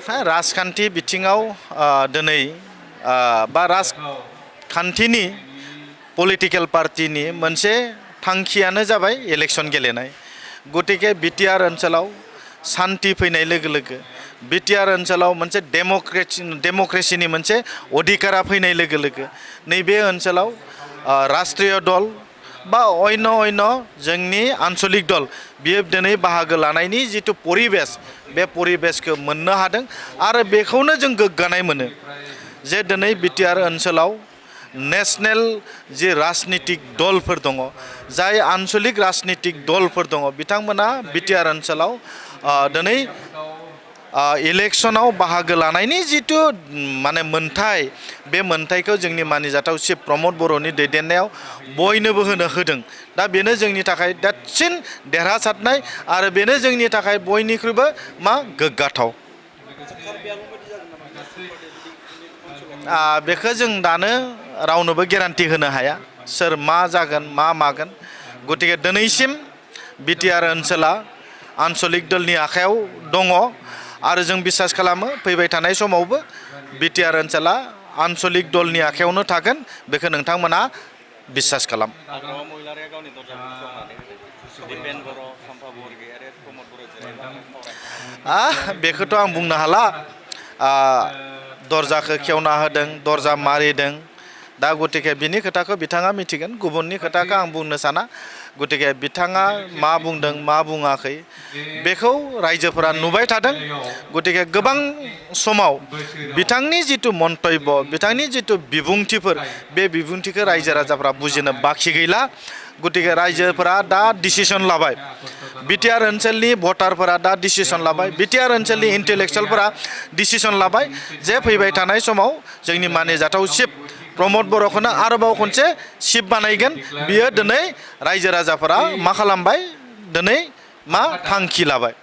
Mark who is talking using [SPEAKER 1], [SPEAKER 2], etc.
[SPEAKER 1] राजखान्थि बिथिङाव दिनै बा राजखान्थिनि पलिटिकेल पार्टिनि मोनसे थांखियानो जाबाय इलेक्शन गेलेनाय। गतिके बिटिआर ओनसोलाव शान्ति फैनाय लोगो लोगो बिटिआर ओनसोलाव मोनसे डेम'क्रेसिनि मोनसे अधिकारा फैनाय लोगो लोगो नैबे ओनसोलाव राष्ट्रीय दल बा अन्य जोंनि आन्चलिक दल बियो दिनै बाहागो लानायनि जिथु परिबेस बे परिबेसखौ मोननो हादों आरो बेखौनो जों गोग्गानाय मोनो जे दिनै बिटिआर ओनसोलाव नेशनेल जि राजनितिक दलफोर दङ जाय आन्चलिक राजनितिक दलफोर दङ बिथांमोना बिटिआर ओनसोलाव दिनै इलेक्शनाव बाहागो लानायनि जिथु माने मोन्थाय बे मोन्थायखौ जोंनि मानिजाथाव चिफ प्रमद बर'नि दैदेननायाव बयनोबो होदों। दा बेनो जोंनि थाखाय देरसिन देरहासारनाय आरो बेनो जोंनि थाखाय बयनिख्रुइबो गोग्गाथाव। बेखौ जों दानो रावनोबो गेरान्टि होनो हाया सोर मा जागोन मा मागोन। गतिके दिनैसिम बिटिआर ओनसोला आन्चलिक दलनि आखायाव दङ आरो जों बिसास खालामो फैबाय थानाय समावबो बिटिआर ओनसोला आन्चलिक दलनि आखायावनो थागोन बेखौ नोंथांमोना बिसास खालाम। बेखौथ' आं बुंनो हाला। दरजाखौ खेवना होदों दरजा मारिदों दा गतिके बिनि खोथाखौ बिथाङा मिथिगोन गुबुननि खोथाखौ आं बुंनो साना। गतिके बिथाङा मा बुंदों मा बुङाखै बेखौ रायजोफोरा नुबाय थादों। गतिके गोबां समाव बिथांनि जिथु मन्तब्य बिथांनि जिथु बिबुंथिफोर बे बिबुंथिखौ रायजो राजाफ्रा बुजिनो बाखि गैला। गतिके रायजोफोरा दा डिसिसन लाबाय बिटिआर ओनसोलनि भटारफोरा दा डिसिसन लाबाय बिटिआर ओनसोलनि इन्टेलेक्सुवेलफोरा डिसिसन लाबाय जे फैबाय थानाय समाव जोंनि मानिजाथाव चिफ प्रमद बर'खौनो आरोबाव खनसे चिफ बानायगोन। बियो दिनै रायजो राजाफोरा मा खालामबाय दिनै मा थांखि लाबाय।